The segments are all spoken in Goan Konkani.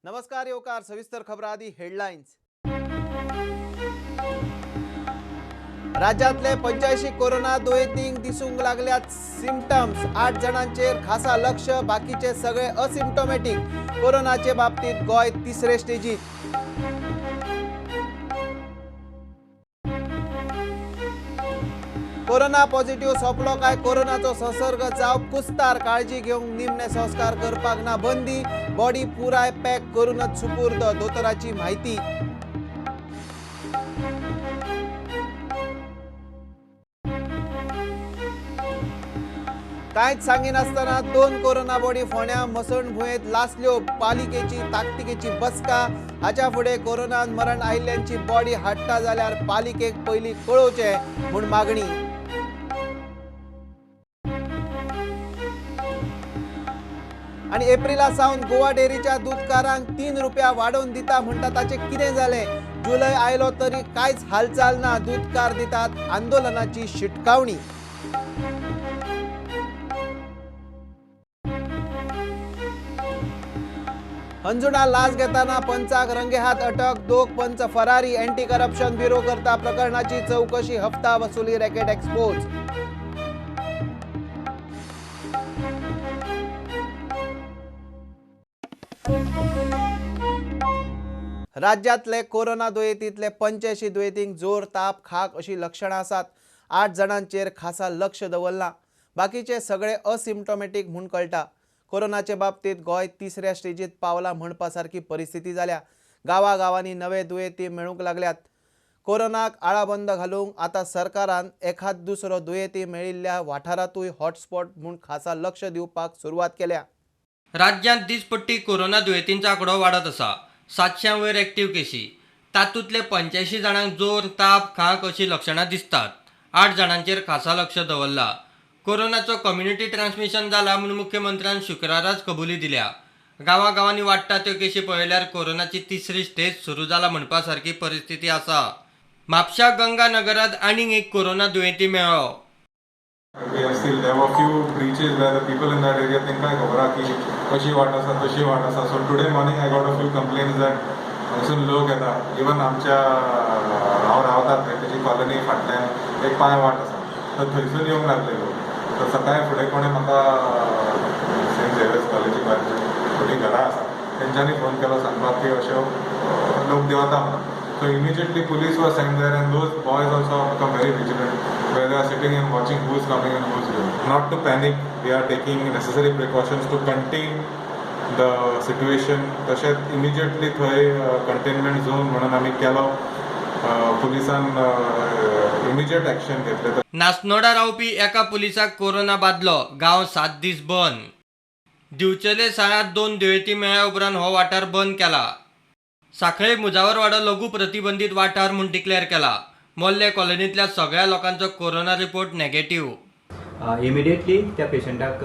नमस्कार येवकार. सविस्तर खबरां आदी हेडलायन्स. राज्यांतले 85 कोरोना दुयेंतींक दिसूंक लागल्यात सिमटम्स. 8 जाणांचेर खासा लक्ष, बाकीचे सगळे असिम्टोमॅटीक. कोरोनाचे बाबतीत गोंय तिसरे स्टेजीत. कोरोना पॉझिटिव्ह सोंपलो काय कोरोनाचो संसर्ग जावप कुस्तार. काळजी घेवंक निमणे संस्कार करपाक ना बंदी. बॉडी पुराय पॅक करूनच सुपूर्द, दोतोराची म्हायती. कांयच सांगिनासतना 2 कोरोना बॉडी फोंड्या मसणभुंयेंत लासल्यो. पालिकेची ताकतिकेची बसका. हाच्या फुडें कोरोनान मरण आयिल्ल्यांची बॉडी हाडटा जाल्यार पालिकेक पयलीं कळोवचें म्हूण मागणी. आनी एप्रिला सावन गोवा डेअरीच्या दूदकारांक 3 रुपया वाडोवन दिता म्हणटा ताचें कितें जालें? जुलय आयलो तरी कांयच हालचाल ना. दूदकार दितात आंदोलनाची शिटकावणी. अंजुणा लाच घेताना पंचाक रंगेहात अटक, 2 पंच फरारी. अँटी करप्शन ब्युरो करता प्रकरणाची चौकशी. हप्ता वसुली रॅकेट एक्सपोज. राज्यांतले कोरोना दुयेंतींतले 85 दुयेंतींक जोर, ताप, खाक अशी लक्षणां आसात. 8 जाणांचेर खासा लक्ष दवरलां. बाकीचे सगळे असिम्टोमॅटीक म्हूण कळटा. कोरोनाचे बाबतीत गोंय तिसऱ्या स्टेजीत पावला म्हणपा सारकी परिस्थिती जाल्या. गांवागांवांनी नवे दुयेंती मेळूंक लागल्यात. कोरोनाक आळाबंद घालूंक आतां सरकारान एखाद दुसरो दुयेंती मेळिल्ल्या वाठारांतूय हॉटस्पॉट म्हूण खासा लक्ष दिवपाक सुरवात केल्या. राज्यांत दीसपट्टी कोरोना दुयेंतींचो आंकडो वाडत आसा. 700 वयर एक्टिव्ह केशी. तातूंतले 85 जाणांक जोर, ताप, खांक अशी लक्षणां दिसतात. 8 जाणांचेर खासा लक्ष दवरलां. कोरोनाचो कम्युनिटी ट्रान्समिशन जाला म्हूण मुख्यमंत्र्यान शुक्राराच कबुली दिल्या. गांवागांवांनी वाडटा त्यो केशी पळयल्यार कोरोनाची तिसरी स्टेज सुरू जाला म्हणपा सारकी परिस्थिती आसा. म्हापशा गंगा नगरांत आनीक एक कोरोना दुयेंती मेळ्ळो. We have seen there were few breaches where the people in that area तांकां खबर आहा की अशी वाट आसा तशी वाट आसा. So today morning I got a few complaints that हांगासून लोक येता. इवन आमच्या हांव रावता थंय तेजी कॉलनी फाटल्यान एक पांय वाट आसा, तर थंयसून येवंक लागले लोक. तर सकाळी फुडें कोणें म्हाका सेंट झेवियर्स कॉलेजी बाजू थोडीं घरां आसा तेंच्यांनी फोन केलो सांगपाक की अश्यो लोक देंवता म्हणून. So immediately police were sent there and those boys also have become very vigilant where they are sitting and watching who is coming and who is going. Not to panic, we are taking necessary precautions to contain the situation. तशेंच immediately थंय कंटेनमेंट झोन म्हणून आमी केलो. पुलिसान इमिजिएट एक्शन घेतलें. नासनोडा रावपी एका पुलिसाक कोरोना बादलो. गांव 7 दीस बंद. दिवचले साळांत 2 दुयेंती मेळ्ळ्या उपरांत हो वाठार बंद केला. सांखळे मुजावरवाडो लघु प्रतिबंधीत वाठार म्हूण डिक्लेअर केला. मोल्ले कॉलनींतल्या सगळ्या लोकांचो कोरोना रिपोर्ट नेगेटिव्ह. इमिडिएटली त्या पेशंटाक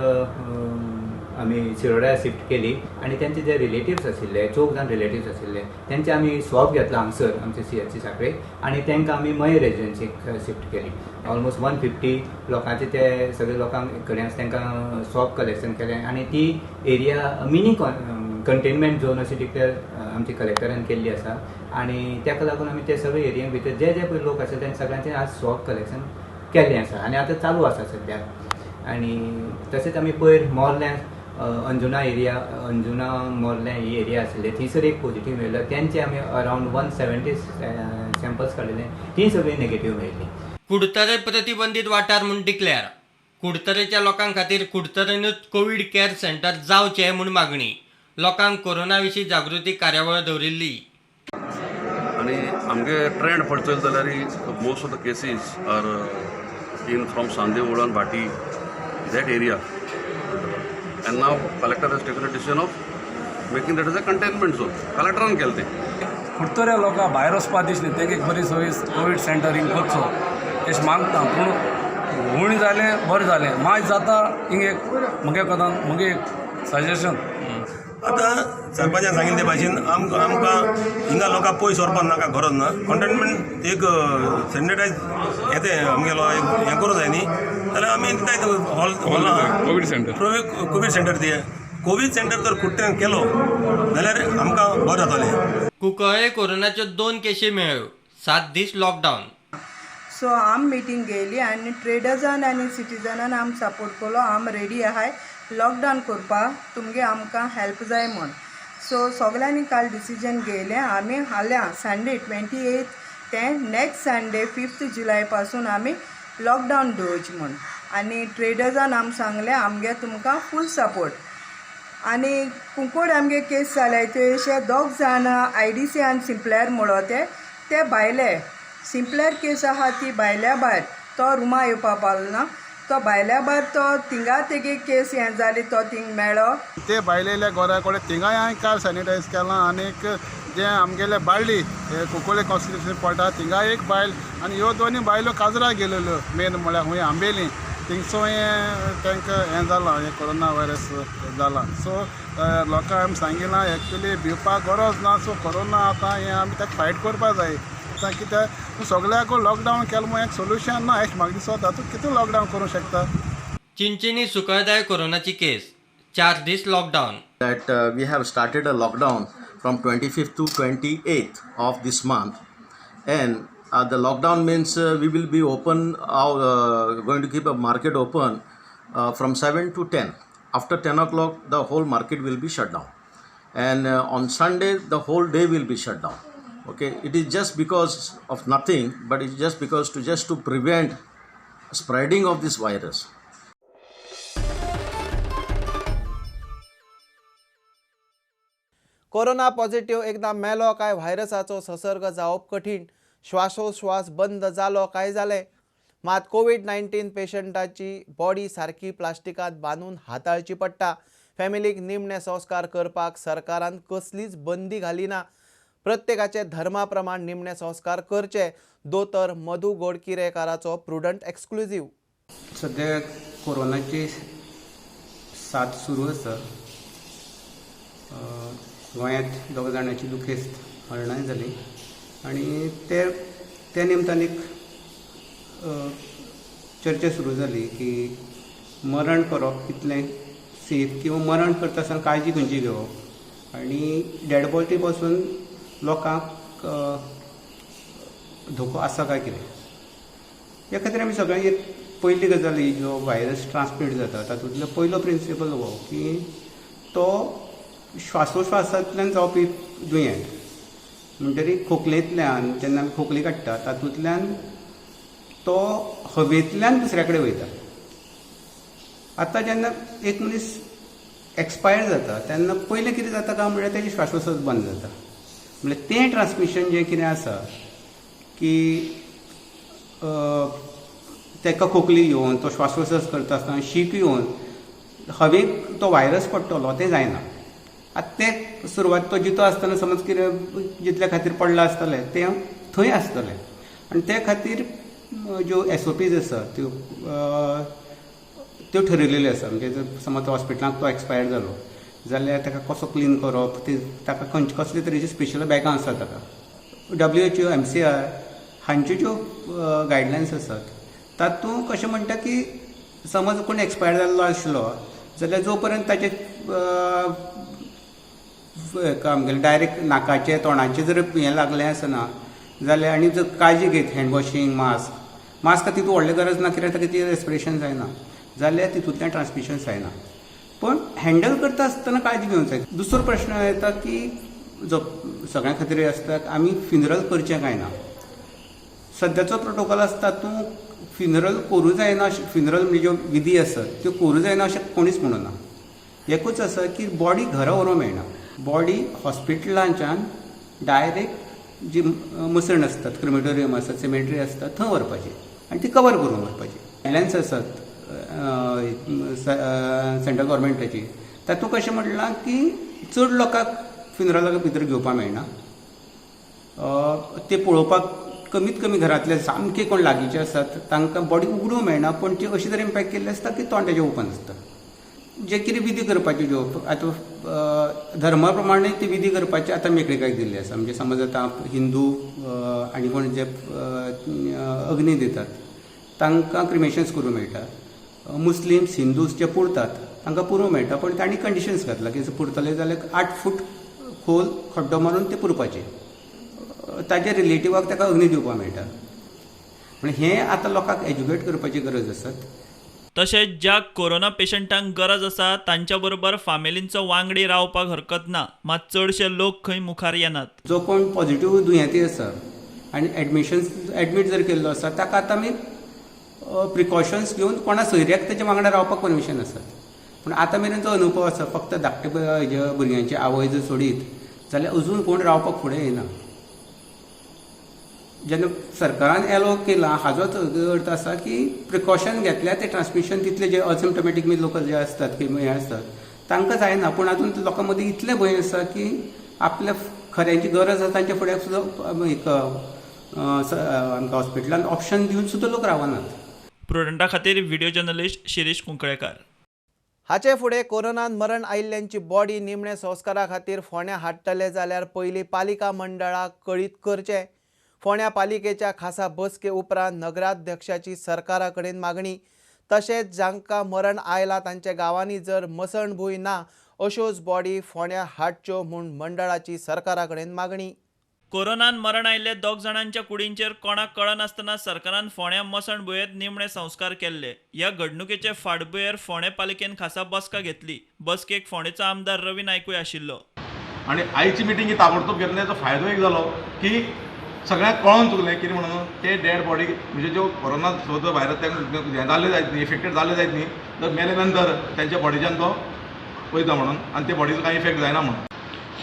आमी शिरोड्या शिफ्ट केली आनी तेंचे जे रिलेटिव्स आशिल्ले, 4 जाण रिलेटिव्स आशिल्ले, तेंचे आमी स्वॉब घेतला हांगसर आमचे CHC Sanquelim आनी तांकां आमी मये रेजिडन्सीक शिफ्ट केली. ऑलमोस्ट 150 लोकांचे ते सगळे लोकांक कडेन तांकां स्वॉब कलेक्शन केलें आनी ती एरिया मिनी कंटेनमेंट झोन अशी डिक्लेअर आमचे कलेक्टरान केल्ली आसा आनी ताका लागून आमी ते सगळे एरिये भितर जे जे पळय लोक आसा तेंचे सगळ्यांचे आज स्वॉब कलेक्शन केल्लें आसा आनी आतां चालू आसा सद्याक. आनी तशेंच आमी पयर मोर्ल्यां अंजुना एरिया, अंजुना मोर्ल्यां ही एरिया आशिल्ली थंयसर एक पॉझिटिव्ह मेळ्ळो. तेंचे आमी अरावंड 170 सॅम्पल्स काडिल्ले, ती सगळीं नेगेटिव्ह मेळ्ळी. कुडतरे प्रतिबंधीत वाठार म्हूण डिक्लेअर. कुडतरेच्या लोकां खातीर कुडतरेनूच कोवीड केअर सेंटर जावचें म्हूण मागणी. लोकांक कोरोना विशीं जागृती कार्यावळ दवरिल्ली. आनी आमगे ट्रेंड पळयतले जाल्यार most of the cases are in from Chandivol and Bhati that area. And now collector has taken a decision of making that as a containment zone. कलेक्टरान केलें तें. कुडतऱ्या लोकां भायर वचपा दिसली तेंक एक बरी सोयी कोवीड सेंटर हिंग करचो अशें मागता. पूण उणी जालें बरें जालें मागीर जाता हिंग एक म्हगे कदम म्हगे एक सजेशन. आतां सरपंचान सांगिल्ले ते भाशेन आमकां हिंगा लोकांक पयस व्हरपाक नाका, गरज ना. कंटेनमेंट एक सॅनिटायज हें तें आमगेलो एक हें करूं जाय न्ही, जाल्यार आमी दिताय hall hall Covid centre Covid centre दिया. कोवीड सेंटर जर कुडटण्यान केलो जाल्यार आमकां बरें जातलें. कुंकळ्ळे कोरोनाच्यो 2 केशी मेळ्ळ्यो. 7 दीस लॉकडावन. सो आम मिटींग घेयली आनी ट्रेडर्सान आनी सिटीजनान आम सपोर्ट केलो. आम रेडी आहाय लॉकडावन करपाक, तुमगे आमकां हेल्प जाय म्हूण. सो सगल्यांनी काल डिसिजन घेयलें. आमी हाल्यां संडे 28 ते नेक्स्ट संडे 5 जुलय पासून आमी लॉकडावन दवरचें म्हूण. आनी ट्रेडर्सान आम सांगलें आमगे तुमकां फूल सपोर्ट. आनी कुंकड आमगे केस जाले ते 2 जाण IDC आनी सिंपल्यार म्हणो ते भायले सिंपल्यार केस आहा ती भायल्या भायर तो रुमा येवपा पावलो ना, तो भायल्या भायर तो थिंगा तेगे केस हें जाली तो थिंग मेळ्ळो. ते भायलेल्या घरा कडेन थिंगाय हांवें काल सॅनिटायज केलां. आनीक जे आमगेले बाळ्ळी कुंकळ्ळे कॉन्स्टिट्युन्सी पडटा थिंगाय एक बायल आनी ह्यो दोनी बायलो काजरा गेलेल्यो मेन म्हळ्यार खूंय आंबेली थिंगसो हें तांकां हें जालां, हें कोरोना व्हायरस जालां. सो लोकांक आमी सांगिलां एक्चुली भिवपाक गरज ना. सो कोरोना आतां हें आमी ताका फायट करपाक जाय. आतां कित्याक सगळ्याक लॉकडावन केलें म्हूण एक सोल्युशन ना अशें म्हाका दिसता. तूं कितें लॉकडावन करूंक शकता? चिंचिनी सुकळदाय कोरोनाची केस. 4 दीस lockdown. That we have started a lockdown from 25th to 28th of this month, and the lockdown means we will be open, going to keep a market open from 7 to 10. After 10 o'clock the whole market will be shut down, and on Sunday the whole day will be shut down. Okay, it is just because of nothing, but it's just because to prevent spreading of this virus. Corona positive एकदा मेलो काय व्हायरसाचो संसर्ग जावप कठीण, श्वासोश्वास बंद जालो काय जालें. मात कोवीड-19 पेशंटाची बॉडी सारकी प्लास्टिकांत बांदून हाताळची पडटा. फॅमिलीक निमणे संस्कार करपाक सरकारान कसलीच बंदी घाली ना. प्रत्येकाचे धर्मा प्रमाण निमणे संस्कार करचे. दोतोर मधू गोडकिरेकाराचो प्रुडंट एक्सक्लुझीव. सध्या कोरोनाची साथ सुरू आसा. गोंयांत 2 जाणांची दुखेस्त मरणाय जाली आनी ते निमतान एक चर्चा सुरू जाली की मरण करप कितलें सेफ किंवा मरण करता आसतना काळजी खंयची घेवप आनी डेड बॉडी पासून लोकांक धोको आसा काय कितें. ह्या खातीर आमी सगळ्यांक एक पयली गजाल ही जो व्हायरस ट्रान्समीट जाता तातूंतलो पयलो प्रिंसिपल हो की तो श्वासोश्वासांतल्यान जावपी दुयेंत. म्हणटरी खोकलेंतल्यान जेन्ना आमी खोकली काडटा तातूंतल्यान तो हवेंतल्यान दुसऱ्या कडेन वयता. आतां जेन्ना एक मनीस एक्सपायर जाता तेन्ना पयलें कितें जाता काय म्हणल्यार तेजें श्वासोश्वास बंद जाता. म्हणल्यार तें ट्रान्समिशन जें कितें आसा की ताका खोकली येवन तो श्वासोश्वास करता आसतना शीक येवन हवेक तो व्हायरस पडटलो तें जायना. आतां तें सुरवात तो जितो आसतना समज कितें जितल्या खातीर पडलां आसतलें तें थंय आसतलें आनी ते खातीर ज्यो SOPs आसा त्यो त्यो ठरयलेल्यो आसा. म्हणजे समज हॉस्पिटलांत तो एक्सपायर जालो जाल्यार ताका कसो क्लीन करप, ते ताका खंयचे कसले तरेची स्पेशल बॅगां आसा ताका. WHO, MCR हांच्यो ज्यो गायडलायन्स आसात तातूंत कशें म्हणटा की समज कोण एक्सपायर जाल्लो आसलो जाल्यार जो पर्यंत ताचे आमगेलें डायरेक्ट नाकाचें तोंडाचें जर हें लागलें आसना जाल्यार आनी जर काळजी घेत हँड वॉशींग, मास्क, मास्क तितून व्हडलें गरज ना कित्याक ताका ती रेस्पिरेशन जायना जाल्यार तितूंतल्यान ट्रान्समिशन जायना. पण हँडल करता आसतना काळजी घेवंक जाय. दुसरो प्रश्न येता की जो सगळ्यां खातीर आसता आमी फ्युनरल करचें काय ना. सद्याचो प्रोटोकॉल आसता तूं फ्युनरल करूं जायना, फ्युनरल म्हणजे ज्यो विधी आसात त्यो करूं जायना अशें कोणीच म्हणूना. एकूच आसा की बॉडी घरा व्हरूंक मेळना. बॉडी हॉस्पिटलांच्यान डायरेक्ट जी मसण आसतात, क्रिमेटोरियम आसतात, सिमेट्री आसतात थंय व्हरपाची आनी ती कवर करून व्हरपाची. गायडलायन्स आसात सेंट्रल गव्हर्मेंटाची तातूंत कशें म्हणलां की चड लोकांक फ्युनरलाक भितर घेवपाक मेळना. ते पळोवपाक कमीत कमी घरांतले सामके कोण लागींचे आसात तांकां बॉडी उगडूंक मेळना, पूण ती अशे तरेन पॅक केल्ली आसता की तोंड तेजें ओपन आसता. जे कितें विधी करपाच्यो ज्यो आतां धर्मा प्रमाणे ती विधी करपाची आतां मेकळीकाय दिल्ली आसा. म्हणजे समज आतां हिंदू आनी कोण जे अग्नी दितात तांकां क्रिमेशन्स करूंक मेळटा. मुस्लिम्स, हिंदूज जे पुरतात तांकां पुरूंक मेळटा, पूण तांणी कंडिशन्स घातला की पुरतले जाल्यार 8 फूट खोल खड्डो मारून ते पुरपाचे, ताच्या रिलेटिवाक ताका अग्नी दिवपाक मेळटा. पूण हें आतां लोकांक एज्युकेट करपाची गरज आसा. तशेंच ज्या कोरोना पेशंटांक गरज आसा तांच्या बरोबर फामिलींचो वांगडी रावपाक हरकत ना, मात चडशे लोक खंय मुखार येनात. जो कोण पॉझिटिव्ह दुयेंती आसा आनी एडमीट जर केल्लो आसा ताका आतां आमी प्रिकॉशन्स घेवन कोणा सोयऱ्याक तेच्या वांगडा रावपाक परमिशन आसा. पूण आतां मेरेन जो अनुभव आसा फक्त धाकटे भुरग्यांची आवय जर सोडीत जाल्यार अजून कोण रावपाक फुडें येना. जेन्ना सरकारान एलो केला हाजोच अर्थ आसा की प्रिकॉशन घेतल्यार ते ट्रान्समिशन तितले जे असिम्टोमॅटीक लोक जे आसतात किंवा हे आसतात तांकां जायना. पूण आजून लोकां मदीं इतलें भंय आसा की आपल्या खऱ्यांची गरज आसा तांच्या फुड्याक सुद्दां एक आमकां हॉस्पिटलान ऑप्शन दिवन सुद्दां लोक रावनात. प्रुडंटा खातीर व्हिडिओ जर्नलिस्ट शिरीष कुंकळेकार. हाचे फुडें कोरोनान मरण आयिल्ल्यांची बॉडी निमणे संस्कारा खातीर फोंड्या हाडटले जाल्यार पयलीं पालिका मंडळाक कळीत करचें. फोंड्या पालिकेच्या खासा बसके उपरांत नगराध्यक्षाची सरकारा कडेन मागणी. तशेंच जांकां मरण आयलां तांच्या गांवांनी जर मसणभूंय ना अश्योच बॉडी फोंड्या हाडच्यो म्हूण मंडळाची सरकारा कडेन मागणी. कोरोनान मरण आयिल्ले 2 जाणांच्या कुडींचेर कोणाक कळनासतना सरकारान फोंड्या मसणभुंयेंत निमणे संस्कार केल्ले. ह्या घडणुकेचे फाटभुंयेर फोंडें पालिकेन खासा बसका घेतली. बसकेक फोंडेचो आमदार रवी नायकूय आशिल्लो. आनी आयची मिटींग ही ताबडतोब घेतल्याचो फायदो एक जालो की सगळ्यांक कळोन चुकलें कितें म्हणून ते डेड बॉडी म्हणजे ज्यो कोरोना सुद्दां व्हायरस तांकां हें जाल्लें जायत न्ही, इफेक्टेड जाल्लें जायत न्ही, तर मेले नंतर तेंच्या बॉडीच्यान तो वयता म्हणून आनी ते बॉडीचो कांय इफेक्ट जायना म्हणून.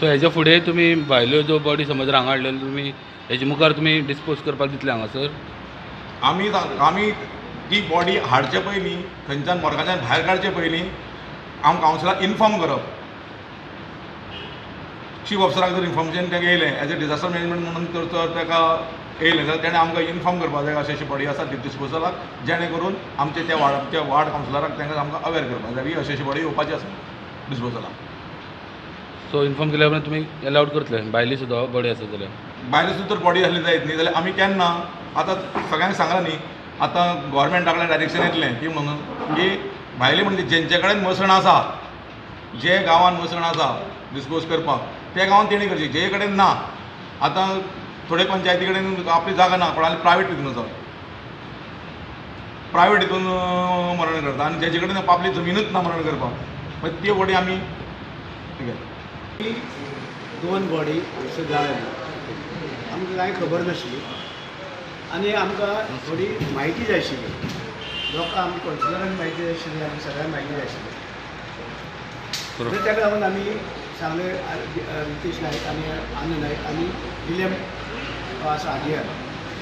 सो हेज्या फुडें तुमी भायल्यो ज्यो बॉडी समज हांगा हाडलेल्यो तुमी हेजे मुखार तुमी डिस्पोज करपाक दितले हांगासर? आमी ती बॉडी हाडचे पयलीं थंयच्यान मोर्गाच्यान भायर काडचे पयलीं आम कावन्सिलाक इन्फॉर्म करप, चीफ ऑफिसराक जर इन्फॉर्मेशन ताका येयलें एज अ डिजास्टर मॅनेजमेंट म्हणून तर ताका येयलें जाल्यार तेणें आमकां इन्फॉर्म करपाक जाय अशी अशी बॉडी आसा डिस्पोजलाक, जेणे करून आमचे त्या वार्ड कावन्सिलराक तांकां आमकां अवेर करपाक जाय की अशी अशी बॉडी येवपाची आसा डिस्पोजलाक. सो इन्फॉर्म केल्या उपरांत तुमी एलावड करतले भायली सुद्दां बॉडी आसा जाल्यार? भायली सुद्दां जर बॉडी आसली जायत न्ही जाल्यार आमी केन्ना आतां सगळ्यांक सांगलां न्ही, आतां गोवोरमेंटा कडल्यान डायरेक्शन येतलें की म्हणून की भायली म्हणजे जेंचे कडेन मसण आसा, जे गांवान मसण आसा डिस्पोज करपाक त्या गांवान तेणी करची, जे कडेन ना. आतां थोडे पंचायती कडेन आपली जागा ना, कोणाली प्रायवेट हितून आसा, प्रायवेट हितून मरण करता आनी जेचे कडेन आपली जमिनूच ना मरण करपाक, मागीर त्यो बॉडी आमी 2 बॉडी हांगसर जाळ्ळ्या आमकां कांय खबर नाशिल्ली आनी आमकां थोडी म्हायती जाय आशिल्ली, लोकांक आमकां कावन्सिलरांक म्हायती जाय आशिल्ली, आमकां सगळ्यांक म्हायती जाय आशिल्ली. तर ताका लागून आमी सांगलें रितेश नायक आनी आनंद नायक आनी विलियम आसा हाजियार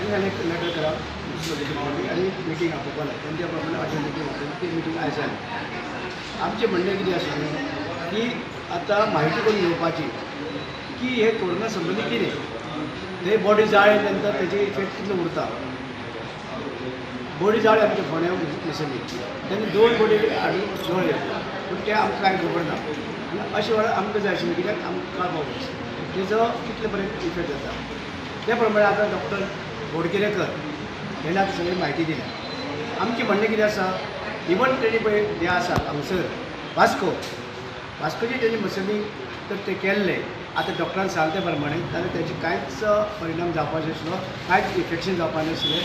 तांणी एक लेटर करा म्युनिसिपालिटी आनी मिटींग आपोवपा लाय, तेंच्या प्रमाणे अशें मिटींग आपयली, ती मिटींग आयज जाली. आमचें म्हणणें कितें आशिल्लें की आतां म्हायती करून घेवपाची की हे कोरोना संबंदी कितें, ते बॉडी जाळ्ळे नंतर तेजे इफेक्ट कितलो उरता. बॉडी जाळ्ळे आमच्या फोंड्या मसंडी तेन्ना 2 बॉडी हाडून जळ्ळे, पूण तें आमकां कांय खबर ना. अशें वेळार आमकां जाय आशिल्लें कित्याक आमकां कळपाक जाय तेजो कितले पर्यंत इफेक्ट जाता. त्या प्रमाणे आतां डॉक्टर बोडगिरेकर हेणें आतां सगळी म्हायती दिल्या. आमचें म्हणणें कितें आसा, इवन तेणी पळय हें आसा हांगसर वास्को, वास्कोची तेणी मसंडी तर ते केल्ले, आतां डॉक्टरान सांगले प्रमाणे जाल्यार तेजे कांयच परिणाम जावपाचो नासलो, कांयच इफेक्शन जावपा नासलें.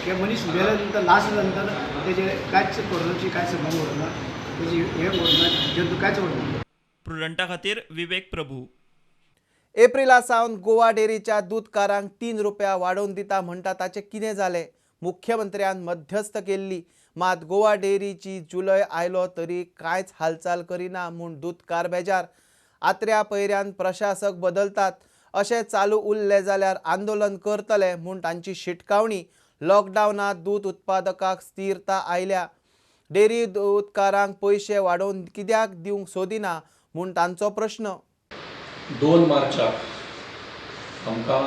ते मनीस मेले नंतर लास्ट नंतर तेजे कांयच कोरोनाची कांय संबंद उरना, तेजी हें उरना, जंतू कांयच उरना. प्रुडंटा खातीर विवेक प्रभू. एप्रिला सावन गोवा डेअरीच्या दूदकारांक 3 रुपया वाडोवन दिता म्हणटा ताचें कितें जालें? मुख्यमंत्र्यान मध्यस्थ केल्ली, मात गोवा डेअरीची जुलय आयलो तरी कांयच हालचाल करिना म्हूण दूदकार बेजार. आत्र्या पयऱ्यान प्रशासक बदलतात, अशें चालू उरलें जाल्यार आंदोलन करतले म्हूण तांची शिटकावणी. लॉकडावनांत दूद उत्पादकाक स्थिरता आयल्या, डेअरी दूदकारांक पयशे वाडोवन कित्याक दिवंक सोदिना म्हूण तांचो प्रश्न. 2 मार्चाक आमकां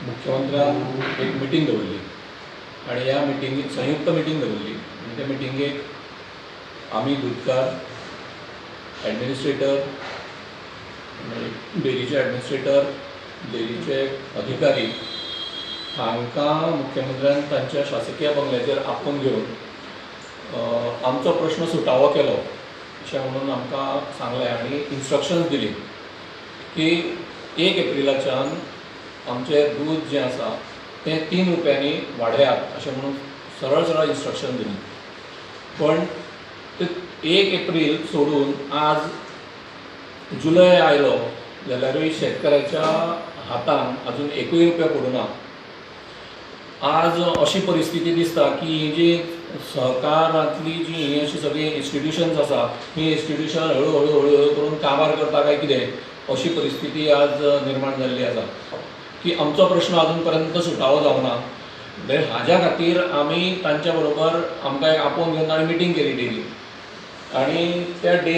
मुख्यमंत्र्यान एक मिटींग दवरली आनी ह्या मिटिंगेक संयुक्त मिटींग दवरली आनी त्या मिटिंगेक आमी दूदकार, एडमिनिस्ट्रेटर, डेअरीचे एडमिनिस्ट्रेटर, डेअरीचे अधिकारी हांकां मुख्यमंत्र्यान तांच्या शासकीय बंगल्याचेर आपोवन घेवन आमचो प्रश्न सुटावो केलो. अशें म्हणून आमकां सांगलें आनी इन्स्ट्रक्शन्स दिली की 1 एप्रिलाच्यान आमचें दूद जें आसा तें 3 रुपयांनी वाडयात अशें म्हणून सरळ सरळ इन्स्ट्रक्शन दिली. पण ते 1 एप्रील सोडून आज जुलय आयलो जाल्यारूय शेतकऱ्याच्या हातान अजून 1 रुपया पडूना. आज अशी परिस्थिती दिसता की ही जी सहकारांतली जी ही अशी सगळीं इन्स्टिट्युशन्स आसा ही इन्स्टिट्युशन हळू हळू हळू करून काबार करता काय कितें अशी परिस्थिती आज निर्माण जाल्ली आसा की आमचो प्रश्न अजून पर्यंत सुटावो जावना. हाज्या खातीर आमी तांच्या बरोबर आमकां एक आपोवन घेवन ताणें मिटींग केली डेली आनी त्या डे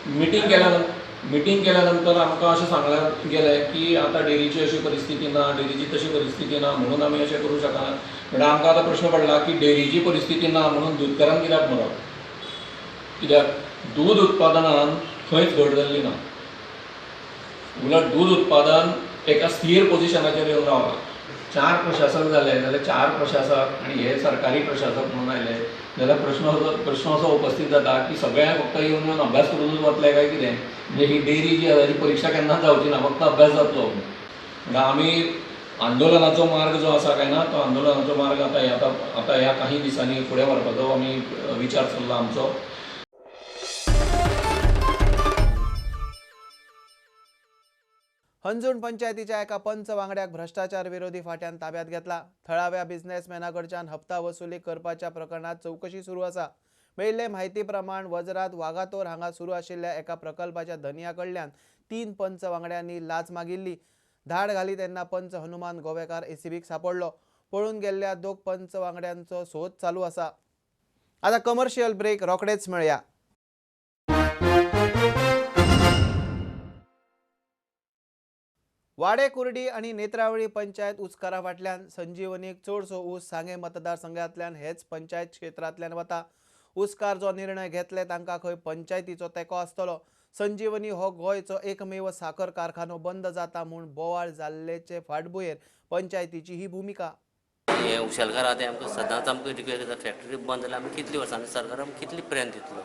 मिटींग केल्या नंतर आमकां अशें सांगलें गेलें की आतां डेरीची अशी परिस्थिती ना, डेरीची तशी परिस्थिती ना म्हणून आमी अशें करूं शकना. म्हणल्यार आमकां आतां प्रश्न पडला की डेरीची परिस्थिती ना म्हणून दूदकारान कित्याक मरप? कित्याक दूद उत्पादनान खंयच घट जाल्ली ना, उलट दूद उत्पादन एका स्थीर पोजिशनाचेर येवन रावलां. 4 प्रशासक जाले जाल्यार 4 प्रशासक आनी हे सरकारी प्रशासक म्हणून आयले जाल्यार प्रश्न असो उपस्थित जाता की सगळ्यांक फक्त येवन येवन अभ्यास करूनच वतले काय कितें? म्हणजे ही डेरी जी आसा ती परिक्षा केन्नाच जावची ना, फक्त अभ्यास जातलो. म्हणल्यार आमी आंदोलनाचो मार्ग जो आसा काय ना तो आंदोलनाचो मार्ग आतां आतां ह्या काही दिसांनी फुडें व्हरपाचो आमी विचार चल्ला आमचो. हणजूण पंचायतीच्या एका पंच वांगड्याक भ्रष्टाचार विरोधी फाट्यान ताब्यात घेतला. थळाव्या बिझनेसमॅना कडच्यान हप्ता वसुली करपाच्या प्रकरणात चवकशी सुरू आसा. मेळिल्ले म्हायती प्रमाण वजरात वागातोर हांगा सुरू आशिल्ल्या एका प्रकल्पाच्या धनया कडल्यान 3 पंच वांगड्यांनी लाच मागिल्ली. धाड घाली तेन्ना पंच हनुमान गोवेकार एसीबीक सापडलो. पळून गेल्ल्या 2 पंच वांगड्यांचो सोद चालू आसा. आतां कमर्शियल ब्रेक, रोखडेच मेळया. वाडे कुर्डी आनी नेत्रावळी पंचायत ऊसकारा फाटल्यान संजीवनीक चडसो ऊस सांगें मतदारसंघांतल्यान हेच पंचायत क्षेत्रांतल्यान वता. ऊसकार जो निर्णय घेतले तांकां खंय पंचायतीचो तेंको आसतलो. संजीवनी हो गोंयचो एकमेव साखर कारखानो बंद जाता म्हूण बोवाळ जाल्ल्याचे फाटभुंयेर पंचायतीची ही भुमिका. हे उशेलकार आहा ते आमकां सदांच आमकां रिक्वेस्ट करता, फॅक्टरी बंद जाल्यार आमी कितली वर्सां सरकार आमकां कितली प्रेन दितलो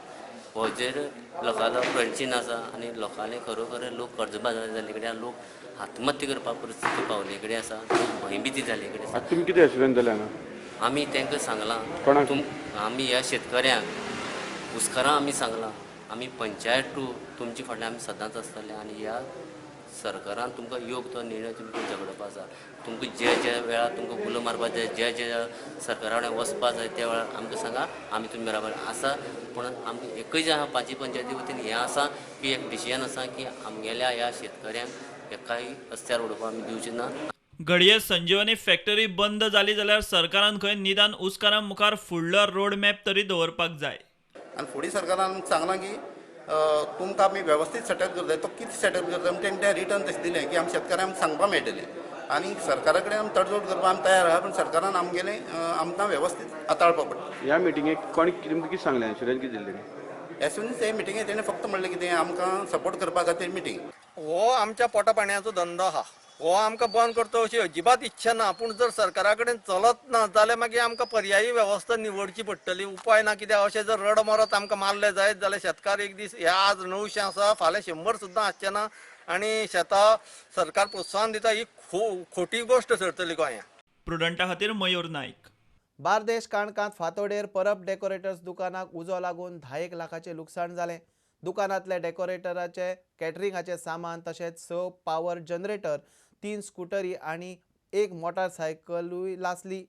हो जेर लोकांलो क्रंचीन आसा आनी लोकांनी खरोखर लोक कर्जबाजार जाल्ले कडेन लोक आत्महत्या करपाक परिस्थिती पावले कडेन आसा, लोक भंयभिती जाल्ले कडेन आसा. तुमी कितें एश्युरन्स दिलें हांगा? आमी तांकां सांगलां, आमी ह्या शेतकऱ्यांक ऊसकारां आमी सांगलां, आमी पंचायत टू तुमचे फाटल्यान आमी सदांच आसतले आनी ह्या सरकारान तुमकां योग्य तो निर्णय तुमकां झगडपा आसा. तुमकां जे जे वेळार तुमकां उलो मारपा जाय, जे जे सरकारा कडेन वचपा जाय त्या वेळार आमकां सांगा, आमी तुमी बराबर आसा. पूण आमकां एकय जे आहा पांचय पंचायती वतीन हें आसा की एक डिसिजन आसा की आमगेल्या ह्या शेतकऱ्यांक एकाय रस्त्यार उडोवपाक आमी दिवचे ना. घडये संजीवनी फॅक्टरी बंद जाली जाल्यार सरकारान खंय निदान ऊसकारां मुखार फुडलो रोड मॅप तरी दवरपाक जाय. आनी फुडें सरकारान सांगलां की तुमकां आमी वेवस्थीत सेटअप करता, तो कितें सेटअप करता म्हण तेणें तें रिटर्न तशें दिलें की आमी शेतकऱ्यांक सांगपाक मेळटलें आनी सरकारा कडेन आमी तडजोड करपाक आमी तयार आहा, पूण सरकारान आमगेलें आमकां वेवस्थीत हाताळपाक पडटा. ह्या मिटिंगेक कोणी तुमकां कितें सांगलें, एश्युरन्स कितें दिल्लें? एश्युरन्स हे मिटिंगेक तेणें फक्त म्हणलें कितें आमकां सपोर्ट करपा खातीर मिटींग. हो आमच्या पोटा पाणयाचो धंदो आहा, हो आमकां बंद करचो अशी अजिबात इच्छा ना, पूण जर सरकारा कडेन चलत ना जाल्यार मागीर आमकां पर्यायी वेवस्था निवडची पडटली, उपाय ना. कित्याक अशें जर रड मरत आमकां मारले जायत जाल्यार शेतकार एक दीस हे आज 900 आसा फाल्यां 100 सुद्दां आसचे ना आनी शेतां सरकार प्रोत्साहन दिता ही खोटी गोश्ट थरतली गोंयांत. प्रुडंटा खातीर मयूर नायक. बार्देश काणकांत फातोडेर परब डेकोरेटर्स दुकानाक उजो लागून 10 लाखाचें लुकसाण जालें. दुकानांतले डेकोरेटराचे कॅटरिंगाचे सामान तशेंच 6 पावर जनरेटर, 3 स्कुटरी आनी 1 मोटारसायकलूय लासली.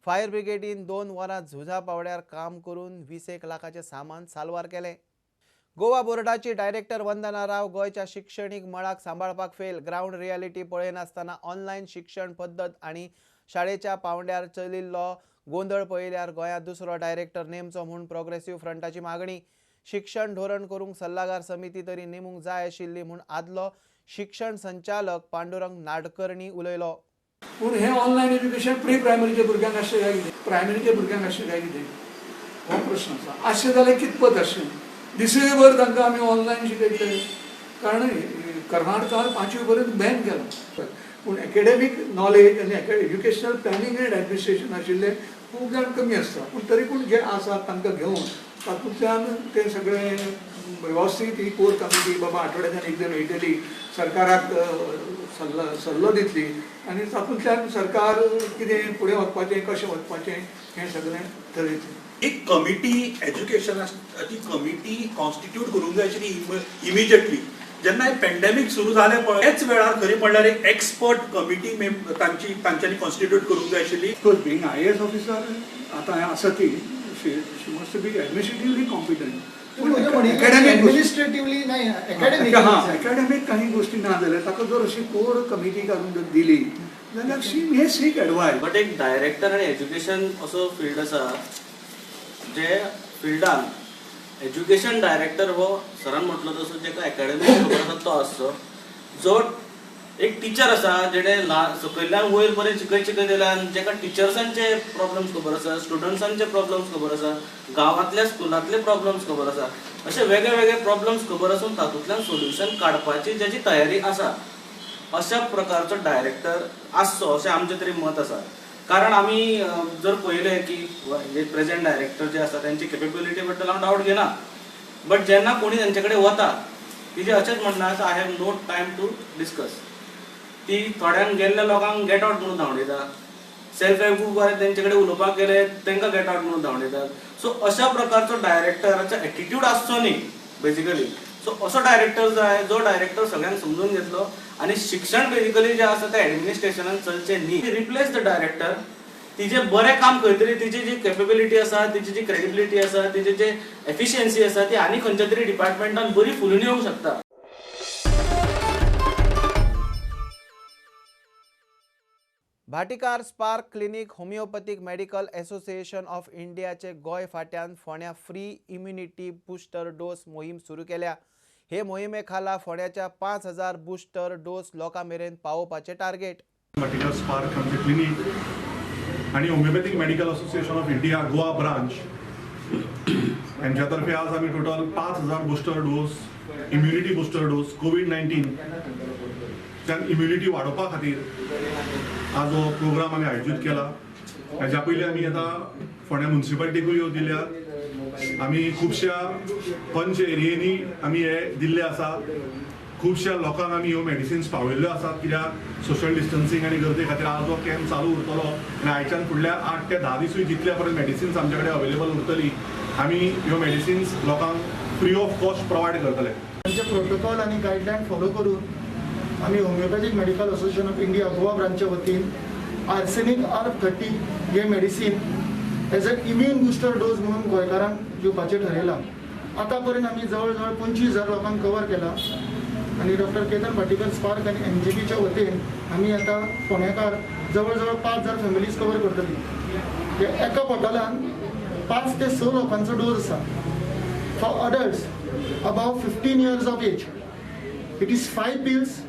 फायर ब्रिगेडीन 2 वरां झुजा पावड्यार काम करून 20 लाखाचें सामान साल्वार केलें. गोवा बोर्डाची डायरेक्टर वंदना राव गोंयच्या शिक्षणीक मळाक सांबाळपाक फेल. ग्रावंड रियालिटी पळयनासतना ऑनलायन शिक्षण पद्दत आनी शाळेच्या पावंड्यार चलिल्लो गोंदळ पळयल्यार गोंयांत दुसरो डायरेक्टर नेमचो म्हूण प्रोग्रेसिव्ह फ्रंटाची मागणी. शिक्षण धोरण करूंक सल्लागार समिती तरी नेमूंक जाय आशिल्ली म्हूण आदलो शिक्षण संचालक पांडुरंग नाडकर्णी उलयलो. पूण हें ऑनलायन एज्युकेशन प्री प्रायमरीच्या भुरग्यांक आसचें काय कितें, प्रायमरीच्या भुरग्यांक आसचें काय कितें, हो प्रश्न आसा. आसचें जाल्यार कितपत आसचें, दिसभर तांकां आमी ऑनलायन शिकयतले, कारण कर्नाटकान 5वी पर्यंत बॅन केलां. पूण एकेडमीक नॉलेज आनी एज्युकेशनल प्लॅनिंग एंड एडमिनिस्ट्रेशन आशिल्ले खूब जाण कमी आसता, पूण तरी पूण जे आसा तांकां घेवन तातूंतल्यान तें सगळें वेवस्थीत ही कोर कमिटी बाबा आठवड्याच्यान एकदां मेळटली, सरकाराक सल्लो दितली आनी तातूंतल्यान सरकार कितें फुडें वचपाचें, कशें वचपाचें हें सगळें थरयतलें. एक कमिटी एज्युकेशनाची कमिटी कॉन्स्टिट्यूट करूंक जाय आशिल्ली इमिजिएटली. जेन्ना हे पेंडेमीक सुरू जालें पळय त्याच वेळार खरें म्हणल्यार एक एक्सपर्ट कमिटी तांची तांच्यांनी कॉन्स्टिट्यूट करूंक जाय आशिल्ली. Of course being IAS officer आतां आसा ती she must be administratively competent. Administratively नाही, अकॅडमिक अकॅडमिक काही गोष्टी ना जाल्यार ताका जर अशी कोर कमिटी काडून जर दिली जाल्यार she may seek advice. But एक डायरेक्टर आनी एज्युकेशन असो फिल्ड आसा जे फिल्डान एज्युकेशन डायरेक्टर हो सरान म्हटलो तसो जेका एकाडेमीक खबर आसा तो आसचो, जो एक टिचर आसा जेणे ल्हान सकयल्यान वयर पर्यंत शिकयत शिकयत येयला आनी जेका टिचर्सांचे प्रॉब्लम्स खबर आसा, स्टुडंट्सांचे प्रॉब्लम्स खबर आसा, गांवांतल्या स्कुलांतले प्रॉब्लम्स खबर आसा, अशे वेगळे वेगळे प्रॉब्लम्स खबर आसून तातूंतल्यान सोल्युशन काडपाची जेची तयारी आसा अशा प्रकारचो डायरेक्टर आसचो अशें आमचें तरी मत आसा. कारण आमी जर पळयलें की हे प्रेझेंट डायरेक्टर जे आसा तेंची केपेबिलिटी बद्दल हांव डावट घेना, बट जेन्ना कोणी तेंचे कडेन वता तिजें अशेंच म्हणणें आसा, I have no time to discuss. ती थोड्यांक गेल्ल्या लोकांक गेट आवट म्हणून धांवडयता, सेल्फ हेल्प ग्रुप तेंचे कडेन उलोवपाक गेले तांकां गेट आवट म्हणून धांवडयतात. सो अशा प्रकारचो डायरेक्टराचो एटिट्यूड आसचो न्ही बेजिकली. सो असो डायरेक्टर जाय जो डायरेक्टर सगळ्यांक समजून घेतलो आनी शिक्षण बेजिकली जें आसा तें एडमिनिस्ट्रेशनान चलचें न्ही. रिप्लेस the director, तिजें बरें काम खंय तरी तिजी जी केपेबिलिटी आसा, तिजी जी क्रेडिबिलिटी आसा, तिजी जी एफिशियन्सी आसा ती आनी खंयच्या तरी डिपार्टमेंटान बरी फुलून येवंक शकता. Bhatikar spark clinic homeopathic medical association of इंडियाचे गोंय फाट्यान फोंड्या फ्री इम्युनिटी बुस्टर डोस मोहीम सुरू केल्या. हे मोहिमे खाला फोंड्याच्या 5000 बुस्टर डोस लोकां मेरेन पावोवपाचें टार्गेट. भाटीकार स्पार्क आमचे क्लिनीक आनी homeopathic medical association of India Goa branch हेंच्या तर्फे आज आमी total 5000 booster dose immunity booster dose COVID-19 त्यान इम्युनिटी वाडोवपा खातीर आज हो प्रोग्राम आमी आयोजीत केला. हेज्या पयलीं आमी आतां फोंड्या म्युनिसिपालिटीकूय ह्यो दिल्या, आमी खुबश्या पंच एरियेंनी आमी हे दिल्ले आसा, खुबश्या लोकांक आमी ह्यो मेडिसिन्स पावयल्ल्यो आसात. कित्याक सोशल डिस्टन्सींग आनी गरजे खातीर आज हो कॅम्प चालू उरतलो आनी आयच्यान फुडल्या 8 ते 10 दिसूय जितल्या पर्यंत मेडिसिन्स आमचे कडेन अवेलेबल उरतली आमी ह्यो मेडिसिन्स लोकांक फ्री ऑफ कॉस्ट प्रोवायड करतले. आमचे प्रोटोकॉल आनी गायडलायन फॉलो करून आमी homeopathic medical association of India Goa ब्रांच्या वतीन आर्सेनिक R30 हे medicine as a immune booster dose म्हणून गोंयकारांक दिवपाचें ठरयलां. आतां पर्यंत आमी जवळ जवळ 25,000 लोकांक कवर केला आनी डॉक्टर केतन भाटीकर स्पार्क आनी एमजीपीच्या वतीन आमी आतां फोंडेकार जवळ जवळ 5,000 फॅमिलीज कवर करतली. एका बॉटलान 5 ते 6 लोकांचो डोस आसा. For adults above 15 years of age it is 5 pills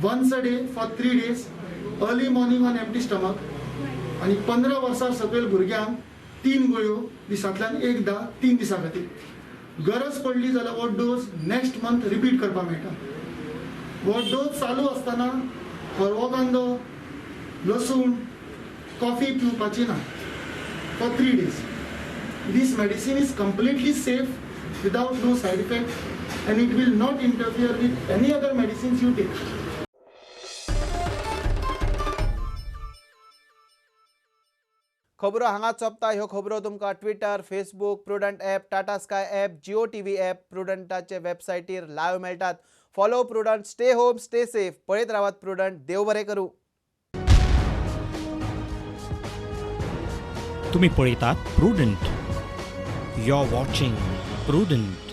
once a day for 3 days, early morning on empty stomach. आनी 15 वर्सां सकयल भुरग्यांक 3 गुळयो दिसांतल्यान एकदां 3 दिसां खातीर. गरज पडली जाल्यार हो डोस नेक्स्ट मंथ रिपीट करपाक मेळटा. हो डोस चालू आसतना हरवो कांदो, लसूण, कॉफी पिवपाची ना for 3 days. This medicine is completely safe without no side effect and it will not interfere with any other medicines you take. खबरो हांगा चोपता. ह्यो खबरो तुमकां Twitter, Facebook, Prudent app, Tata Sky app, Jio TV app, प्रुडंटाचे वेबसायटीर live मेळटात. Follow Prudent, stay home, stay safe. पळयत रावात प्रुडंट. देव बरें करूं. तुम्ही पळयतात Prudent. You are watching Prudent.